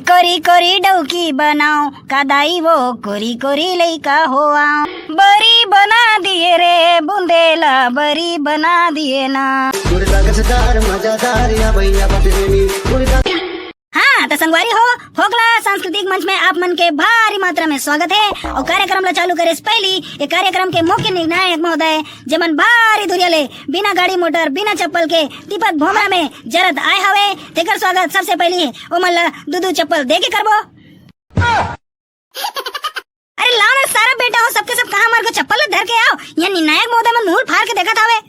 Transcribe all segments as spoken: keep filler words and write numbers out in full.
कोरी कोरी डौकी बनाओ, का दाई वो कोरी कोरी लइका होआओ। बरी बना दिए रे, बुंदेला बरी बना दिए ना। मुर्गा गजदार, मजादार, या भैया बदलेनी, मुर्गा। हाँ, त संगवारी हो, फोकला सांस्कृतिक मंच में आप मन के भारी मात्रा में स्वागत हे। अउ कार्यक्रम ला चालू करे से पहली ये कार्यक्रम के मुख्य निर्णायक महोदय, जेमन भारी दुरिया ले बिना गाड़ी मोटर, बिना चप्पल के तिपत भोमरा में जरत आए हवे, तेकर स्वागत सबसे पहली ओमन ला दू दू चप्पल दे के करबो। अरे लाओ ना सारा बेटा हो, सबके सब कहाँ मर गो, चप्पल ला धर के आओ। यहाँ निर्णायक महोदय मन मुंह फाड़ के देखत हवे।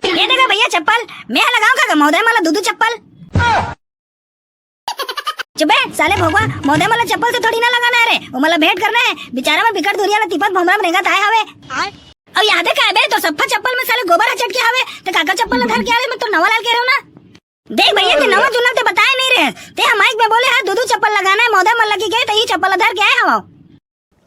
ये देखा भैया चप्पल, मैं लगाऊं का महोदय मन ला दू दू चप्पल? चुप बे साले भोगवा, महोदय मन ला चप्पल से थोड़ी ना लगाना है रे, ओमन ला भेंट करना है। बेचारा मन बिकट दुरिया ले तिपत भोमरा में रेंगत आए हवे। अउ याद हे का बे, तोर सफ्फा चप्पल में साले गोबर ह चटके हवे, त काकर चप्पल ला धर के आवे, मैं तोर नवा लाल के रहूं ना। देख भैया, ते नवा जुन्ना ते बताए नहीं रहे, ते ह माइक में बोले हा, दू दू चप्पल लगाना है महोदय मन ला कहिके, त ये चप्पल ला धर के आए हवव।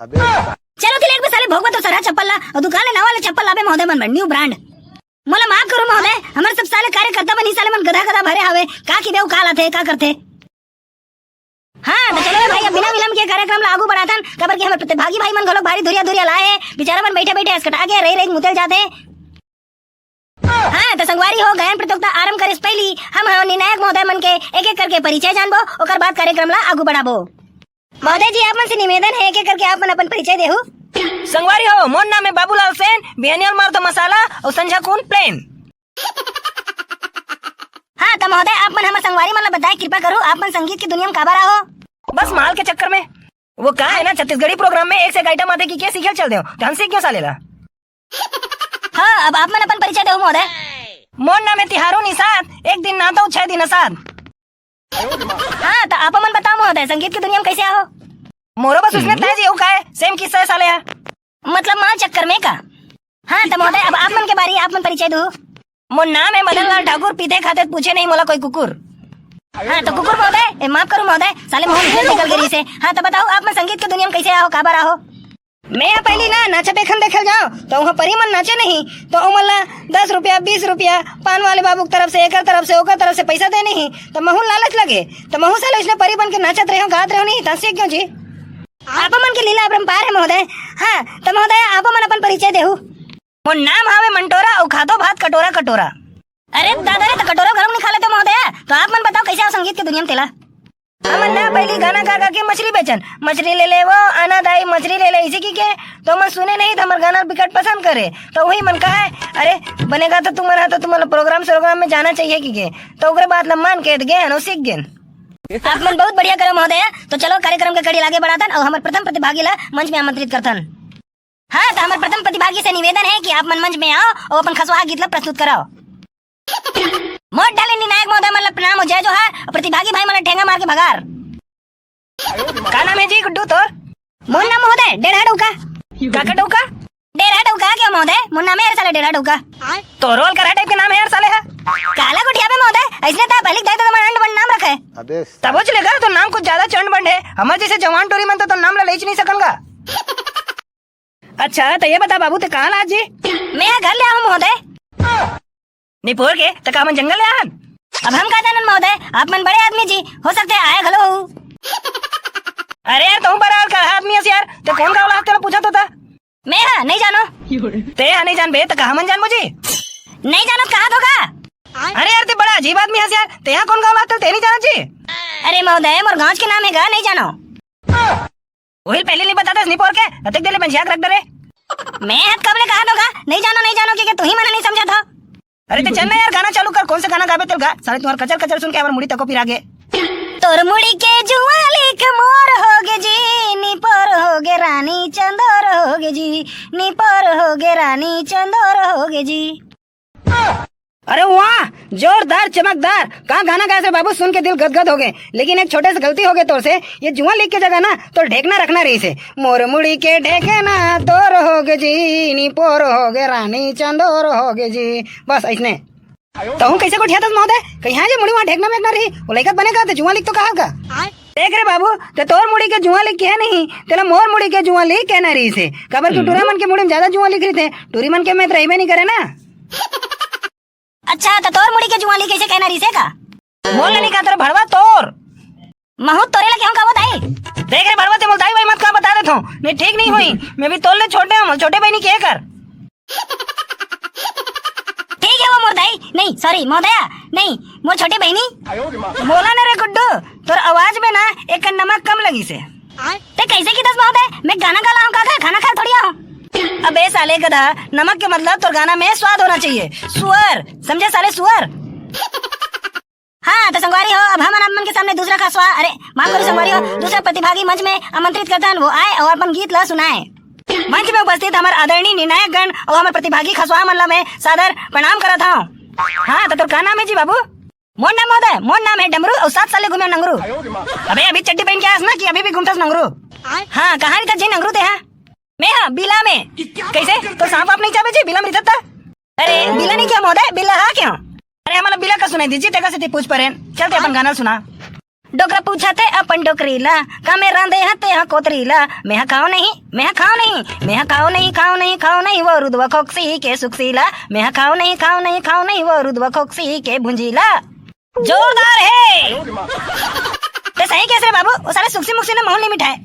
अबे चलो तिले एक बे साले भोगवा तोर सरहा चप्पल ला, अउ दुकान ले नवा ले चप्पल लाबे महोदय मन बर, न्यू ब्रांड। मोला माफ करो महोदय, हमर सब साले कार्यकर्ता मन ही साले मन गधा गधा भरे हवे, का की देव का लाथे, का करथे। हाँ, त चलो रे भाई, अब बिना विलंब के कार्यक्रम ला आगू बढ़ाथन, काबर कि हमर प्रतिभागी भाई मन घलोक भारी धुरिया धुरिया लाए हे, बेचारा मन बैठे बैठे असकटा के रही रही मुतेल जाथे। हाँ, त संगवारी हो, गायन प्रतियोगिता आरंभ करे से पहली हम ह निर्णायक महोदय मन के एक एक करके परिचय जानबो, ओकर बाद कार्यक्रम ला आगू बढ़ाबो। महोदय जी, आप मन से निवेदन हे, एक एक करके आप मन अपन परिचय देहू। संगवारी हो, मोर नाम हे बाबूलाल सेन, बिहनिया ल मारथों मसाला अउ संझा कुन प्लेन। हाँ, त महोदय, आप मन हमर संगवारी मन ला बताए, कृपा करू, आप मन संगीत के दुनिया में काबर आहो? बस माल के चक्कर में। वो का हे ना, छत्तीसगढ़ी प्रोग्राम में एक से एक आइटम आथे कहिके सीखे ल चल देव, त हम सीख गेव साले ला। हाँ, अब आप मन अपन परिचय देहू महोदय। मोर नाम हे तिहारू निषाद, एक दिन नहाथों छह दिन असाद। हाँ, त आप मन बताओ महोदय, संगीत के दुनिया में कैसे आहो? मोरो बस उसने तय जी, वो का हे, सेम किस्सा हे साले हा। मतलब माल चक्कर में का? हाँ, त महोदय, अब आप मन के बारी, आप मन परिचय दो। मोर नाम हे मदन लाल ठाकुर, पीथे खाथे त पूछे नहीं मोला कोई कुकुर। हाँ, त कुकुर महोदय, ए, माफ करू महोदय, साले मोहन निकल गे रहिसे। हाँ, त बताओ, आप मन संगीत के दुनिया में कैसे आहो, काबर आहो? मैं ह पहली ना नाचा देखन देखे ल जाओ, त उहाँ परी मन नाचे नहीं, त ओमन ला दस रुपया, बीस रुपया, पान वाले बाबू के तरफ से, एकर तरफ से, ओकर तरफ से पैसा दे नहीं, त महू ल लालच लगे, त महू साले उसने परी बन के नाचत रहेंव, गात रहेंव नहीं, त सीख गेंव जी। आप मन के लीला अपरंपार हे महोदय। हाँ, त महोदय, आप मन अपन परिचय देहू। मोर नाम हावे मंटोरा अउ खाथों भात कटोरा कटोरा। अरे दादा रे, त कटोरा घलो नइ खा लेते महोदय, त आप मन बताओ कैसे आहो संगीत के दुनिया में तेला? हमन ना पहली गाना गा गा के मछरी बेचन, मछरी ले ले वो, आना दाई मछरी ले ले, इसे कहिके, त ओमन सुने नहीं, त हमर गाना बिकट पसंद करे, त उही मन कहे, अरे बने गा त तुमन हा, त तुमन ला प्रोग्राम श्रोग्राम में जाना चाहिए कहिके, त ओकरे बात ला मान के त गेन अउ सीख गेन। आप मन बहुत बढ़िया करो महोदय। त चलो कार्यक्रम के कड़ी ल आगे बढ़ाथन अउ हमर प्रथम प्रतिभागी ला मंच में आमंत्रित करथन। हाँ, त हमर प्रथम प्रतिभागी से निवेदन हे कि आप मन मंच में आओ अउ अपन खसवाहा गीत ला प्रस्तुत कराओ। मोर डाले निर्णायक महोदय मन ला प्रणाम अउ जय जोहार, अउ प्रतिभागी भाई मन ला ठेंगा मार के भगार। का नाम हे जी गुड्डू तोर? मोर नाम महोदय डेढ़ा डौका। का का डौका? डेढ़ा डौका के महोदय, मोर नाम हे यार साले डेढ़ा डौका। तोरो अलकरहा टाइप के नाम हे यार साले हा। काला गोठियाबे महोदय, अइसने त पहली दाई ददा मन अंड बंड नाम रखे। अबे तभो चलेगा, तोर नाम कुछ ज्यादा चंड बंड हे। हमर जइसे जवान टोरी मन तो तोर नाम ला लेच नहीं सकन गा। अच्छा, त ये बता बाबू, ते कहाँ ला आज जी? मैं ह घर ले आहूँ महोदय। निपोर के, त का हमन जंगल ले आहन? अब हम का जानन महोदय, आप मन बड़े आदमी जी, हो सकथे आए घलो हो। अरे यार, तहूँ बड़ा अलकरहा आदमी हस यार, ते कोन गाँव ला हस तेला पूछत होता? मैं ह, नहीं जानो। ते ह नहीं जानबे, त का हमन जानबो जी? नहीं जानत कहा तो का? अरे यार, ते बड़ा अजीब आदमी हस यार, ते ह कोन गाँव ला हस तेला ते नहीं जानत जी? अरे महोदय, मोर गाँव के नाम हे गा, नहीं जानो। ओहिल पहली नहीं बतातेस निपोर के, अतेक देर ले बंझिया के रख डरे। मैं ह कब ले कहा तो गा, नहीं जानो, नहीं जानो, कहिके तुही मन नहीं समझत हो। अरे ते चल ना यार, गाना चालू कर, कोन से गाना गाबे तेला गा, साले तुँहर कचर कचर सुन के हमर मुड़ी तको पिरा गे। तोर मुड़ी के जुआँ लिख मोर होगे जी, निपोर होगे रानी चंदोर होगे जी, निपोर होगे रानी चंदोर होगे जी। अरे वाह, जोरदार, चमकदार। का गाना गायस रे बाबू, सुन के दिल गदगद होगे। लेकिन एक छोटे से गलती होगे तोर से, ये जुआँ लिख के जगह ना तोर ढेकना रखना रहिसे। मोर मुड़ी के ढेकना तोर होगे जी, निपोर होगे रानी चंदोर होगे जी। बस अइसने। तहूँ कैसे गोठियाथस महोदय? कहिहाँ जे मुड़ी वहाँ ढेकना मेकना रही, वो लइका त बने गा, ते जुआँ लिख तो कहा गा। देख रे बाबू, ते तोर मुड़ी के जुआँ लिख कहे नहीं, तेला मोर मुड़ी के जुआँ लिख कहना रहिसे। काबर कि टूरा मन के मुड़ी में ज्यादा जुआँ लिख रहिथे, टूरी मन के में त रहिबे नहीं करे ना। अच्छा, त तोर मुड़ी के जुआँ लिख कइसे कहना रहिसे का? मोला नहीं कहा, तोर भड़वा तोर। महूं तोरे ला कहूं का वो दाई? देख रे भड़वा, ते मोला दाई भाई मत कहा, बता देत हूं। नहीं, ठीक नहीं होई। मैं भी तोर ले छोटे हूं, छोटे बहिनी के कर। ठीक है वो मोर दाई, नहीं, sorry, महोदया, नहीं, मोर छोटी बहिनी। मोला ना रे गुड्डू, तोर आवाज में ना एक नमक कम लगिसे। ते कैसे किथस महोदय? मैं गाना गा ला हूं का, खाना खा थोड़ी हूं। अबे साले गधा, नमक के मतलब तोर गाना में स्वाद होना चाहिए। सुअर, समझे साले सुअर? हां, त संगवारी हो, अब हमन आप मन के सामने दूसरा खसवा, अरे, माफ करो संगवारी हो, दूसरा प्रतिभागी मंच में आमंत्रित करथन, वो आए अउ अपन गीत ला सुनाए। मंच में उपस्थित हमर आदरणीय निर्णायक गण अउ हमर प्रतिभागी खसवा मन ला मैं सादर प्रणाम करत हंव। हां, त तोर का नाम हे जी बाबू? मोर नाम महोदय, मोर नाम हे डमरू अउ सात साल ले घूमे नंगरू। अबे, अभी चड्डी पहिन के आस ना कि अभी भी घूमथस नंगरू? हां, कहां रहिथस जी नंगरू ते हां? मैं हां बिला में। कैसे? तोर सांप वाप नहीं चाबे जी, बिला में रहिथस त? अरे, बिला नहीं क्या महोदय, बिला हा क्या? अरे, हमला बिला का सुनाई दीजिए, तेकर सेती पूछ परेन। चल ते अपन गाना सुना। डोकरा पूछथे अपन डोकरी ला, का में रांधे ह ते ह कोतरी ला? मैं ह खाओ नहीं, मैं ह खाओ नहीं, मैं ह खाओ नहीं, खाओ नहीं, खाओ नहीं, वो रुदवा खोकसी के सुकसी ला। मैं ह खाओ नहीं, खाओ नहीं, खाओ नहीं, वो रुदवा खोकसी के भुंजी ला। जोरदार हे। ते सही कहेस रे बाबू, वो साले सुकसी मुकसी ने महूं नहीं मिठाय।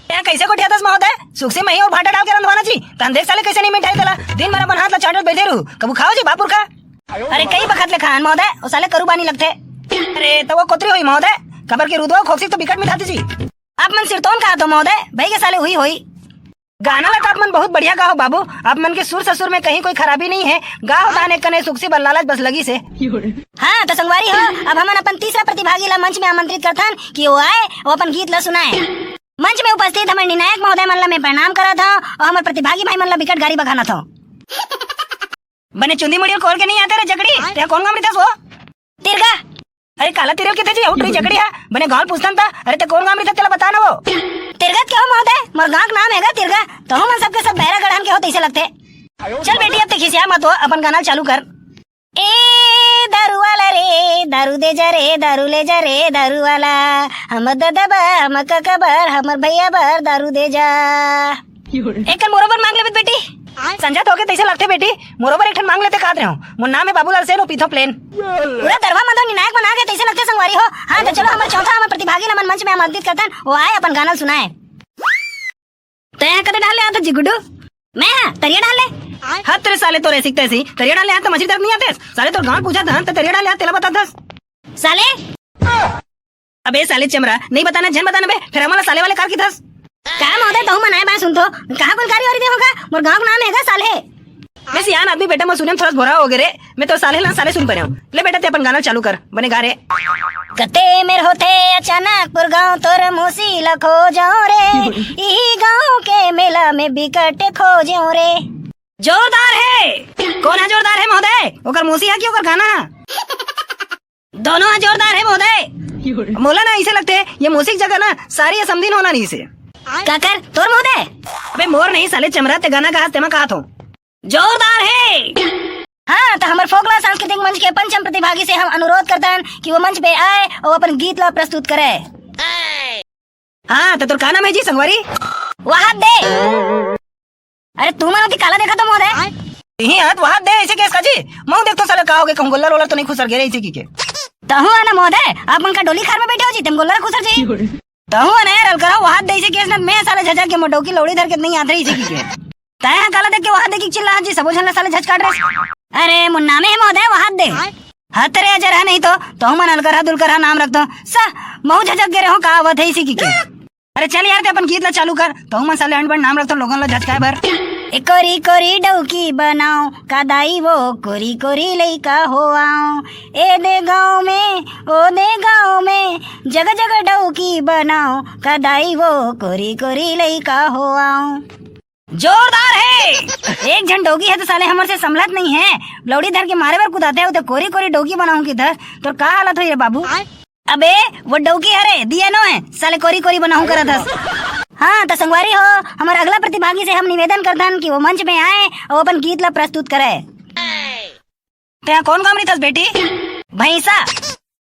ते कैसे गोठियाथस महोदय? सुकसी मही अउ भांटा डाल के रंधवाना जी। तहन देख साले कैसे नहीं मिठाय तेला। दिन भर अपन हाथ ला चाटत बैठे रहू। कभू खाओ जी बापुर का। अरे कई बखत ले खान महोदय, वो साले करू बानी लगथे। अरे त वो कोतरी होई महोदय, काबर के रुदवा खोकसी तो बिकट मिठाथे जी। आप मन सिरतोन कहाथो महोदय, भई के साले हुई होई। गाना ला तो आप मन बहुत बढ़िया गाहो बाबू, आप मन के सुर ससुर में कहीं कोई खराबी नहीं हे। गाहो दान एक कने सुकसी बर लालच बस लगिसे। हां, त संगवारी हो, अब हमन अपन तीसरा प्रतिभागी ला मंच में आमंत्रित करथन कि वो आए, वो अपन गीत ला सुनाए। मंच में उपस्थित हमर निर्णायक महोदय मन ला मैं प्रणाम करत हंव अउ हमर प्रतिभागी भाई मन ला बिकट गारी बखानत हंव। बने चुंदी मुड़ी खोल के नहीं आते रे जकड़ी, ते कोन गांव रहिथस वो? तिरगा। अरे काला तिरगा किथे जी, उठ रही जकड़ी हा। बने गांव पूछथन त, अरे ते कोन गांव रहिथस तेला बता ना वो। तिरगा के हो महोदय, मोर गांव के नाम हेगा तिरगा। तहूं मन सबके सब बहरा गढ़न के हो तइसे लगथे। चल बेटी, अब ते खिसिया मत हो, अपन गाना चालू कर। ए दारू वाला रे, दारू दे जा रे, दारू ले जा रे, दारू वाला। हम ददा बर, हम कका बर, हमर भैया बर दारू दे जा। एक कन मोरो बर मांग लेबे बेटी। संझा तो होगे तइसे लगथे बेटी, मोरो बर एक ठन मांग लेते कहत रहे हो। मोर नाम हे बाबूलाल सेन, ओ पीथो प्लेन। पूरा दरवा मंदो निनायक बना के तइसे लगथे संगवारी हो। हां, त चलो हमर चौथा हमर प्रतिभागी ल हमन मंच में आमंत्रित करथन, वो आए अपन गाना ल सुनाए। तैं कते डाहर ले आथस जी गुड्डू? मैं हां, तरिया डाहर ले। हां तेरे साले तोर ऐसी तैसी, तरिया डाहर ले आथस त मछरी तरफ नहीं आथस। साले तोर गांव पूछत हन त तरिया डाहर ले आथस तेला बताथस। साले। अबे साले चमरा, नहीं बताना, झन बताना बे, फेर हमला साले वाले काबर किथस। का महोदय, तहूं मन आए बाय सुनथो, कहां कोन कारी वारी दे होगा, मोर गांव के नाम हेगा साले। बे सियान आदमी बेटा, मैं सुने में थोड़ा भोरा होगे रे, मैं तो साले ला साले सुन परे हंव। ले बेटा, ते अपन गाना चालू कर, बने गा रे। कते मेर होथे अचानकपुर गांव, तोर मौसी ला खोजंव रे, इही गांव के मेला में बिकट खोजंव रे। जोरदार हे। कोन हा जोरदार हे महोदय, ओकर मौसी हा कि ओकर गाना हा? दोनों हा जोरदार हे महोदय। मोला ना अइसे लगथे, ये मौसी के जगह ना सारी समधिन होना रहिसे। काकर, तोर महोदय? अबे मोर नहीं साले चमरा, ते गाना कहास तेमा कहाथंव। जोरदार हे। हां, त हमर फोकला सांस्कृतिक मंच के पंचम प्रतिभागी से हम अनुरोध करथन कि वो मंच पे आए अउ अपन गीत ला प्रस्तुत करे। हां, त तोर का नाम हे जी संगवारी? वहाद दे। अरे तुमन ओती काला देखत हो महोदय? इही हाथ वहाद दे अइसे कहेस का जी? महूं देखथंव साले का होगे, कहूं गोल्लर वोल्लर तो नहीं खुसर गे रे अइसे कहिके। तहूं हा ना महोदय, आप मन का डोली खार में बैठे हो जी, तेम गोल्लर खुसर जी। तहूं हा ना यार अलकरहा, वहाद दे अइसे कहेस ना, मैं साले झझक के मोर डौकी लौड़ी धर के नहीं आत रहे अइसे कहिके। तैं हा काला देख के वहाद दे कहिके चिल्लाहस जी, सबो झन ला साले झचकात रहे। अरे मोर नामे हे महोदय वहाद दे। हत रे अजर हा नहीं तो, तहूं मन अलकरहा दुलकरहा नाम रखथो। सा, महूं झझक गे रहे हों का आवत हे अइसे कहिके। अरे चल यार, ते अपन गीत ला चालू कर। तहूं मन साले अंड बंड नाम रखथो लोगन ला झचकाए बर। ए कोरी कोरी डौकी बनाओ, का दाई वो कोरी कोरी लइका होआओ। ए दे गांव में, ओ दे गांव में, जग जग डौकी बनाओ, का दाई वो कोरी कोरी लइका होआओ। जोरदार हे। एक झन डौकी हे त साले हमर से संभलत नहीं हे, लौड़ी धर के मारे बर कुदाथे, ओ ते कोरी कोरी डौकी बनाहूं किथस, तोर का हालत होही रे बाबू? अबे, वो डौकी हरे, दिया नो हे, साले कोरी कोरी बनाहूं करत हस। हां, त संगवारी हो, हमर अगला प्रतिभागी से हम निवेदन करथन कि वो मंच में आए अउ अपन गीत ला प्रस्तुत करे। तें कोन गांव रहिथस बेटी? भैंसा।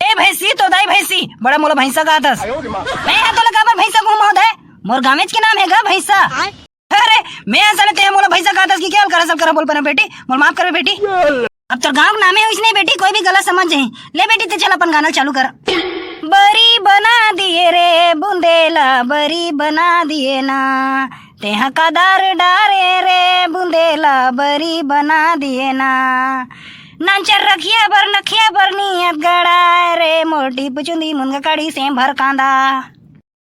ए भैंसी, तोर दाई भैंसी, बड़ा मोला भैंसा कहत हस। मैं हा तोला काबर भैंसा कहूं महोदय? मोर गांवेच के नाम हेगा भैंसा। अरे, मैं हा साले तें मोला भैंसा कहत हस कहिके अलकरहा सलकरहा बोल परे हंव बेटी, मोला माफ करबे बेटी। अब तोर गांव के नामे होइस नहीं बेटी, कोई भी गलत समझ जाही। ले बेटी, ते चल अपन गाना चालू कर। बरी बना दिए रे बुंदेला, बरी बना दिए ना, तेहा कादर डारे रे बुंदेला, बरी बना दिए ना। नांचर रखिया बर नखिया बर नियत गड़ा रे, मोटी पुचुंदी मुनगा कड़ी से भर कांदा।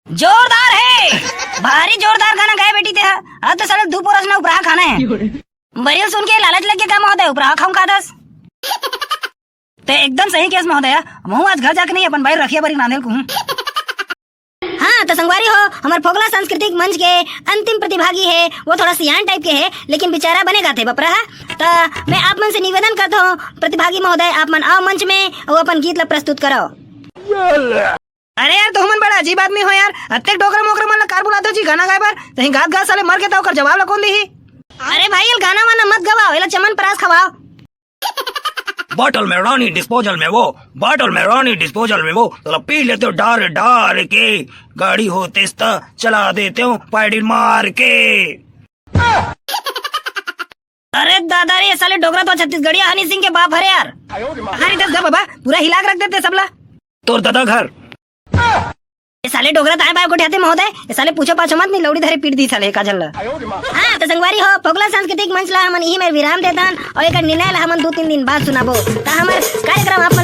जोरदार है, भारी जोरदार गाना गाए बेटी ते हा। अब तो साले दू पोरस ना उपराहा खाना है। बरियल सुन के लालच लग गया का महोदय, उपराहा खाऊं का दस? ते एकदम सही केस महोदय, महूं आज घर जाके नहीं अपन बाई रखिया बरी नांदेल कहूं। हाँ, तो संगवारी हो, हमर फोकला सांस्कृतिक मंच के अंतिम प्रतिभागी है, वो थोड़ा सियान टाइप के है, लेकिन बेचारा बने गाथे बपरा है। तो मैं आप मन से निवेदन करता हूँ, प्रतिभागी महोदय, आप मन आओ मंच में और अपन गीत ला प्रस्तुत करो। अरे यार, तुमन बड़ा अजीब आदमी हो यार, अतेक डोकरा मोकरा मन ला कार बुलाते हो जी गाना गाए बर? तहीं गात गात साले मर के तो ओकर जवाब ला कौन दिही? अरे भाई, ये गाना वाना मत गवाओ, एला चमन परास खवाओ। बॉटल में रानी, डिस्पोजल में वो, बॉटल में रानी, डिस्पोजल में वो, तो पी लेते हो डार डार के, गाड़ी होते तो चला देते हो पैडिल मार के। अरे दादा रे, ये साले डोकरा तो छत्तीसगढ़िया हनी सिंह के बाप हरे यार। हनी दस गा बाबा, पूरा हिला के रख देते सबला। तोर दादा घर। ये साले डोकरा ताए बाय गोठियाते महोदय, ये साले पूछो पाछो मत, नहीं लौड़ी धरे पीट दी साले काजल ला। हाँ, तो संगवारी हो, फोकला सांस्कृतिक मंच ला हमन इही में विराम देतन और एकर निर्णय ला हमन दो तीन दिन बाद सुनाबो। तो हमर कार्यक्रम आप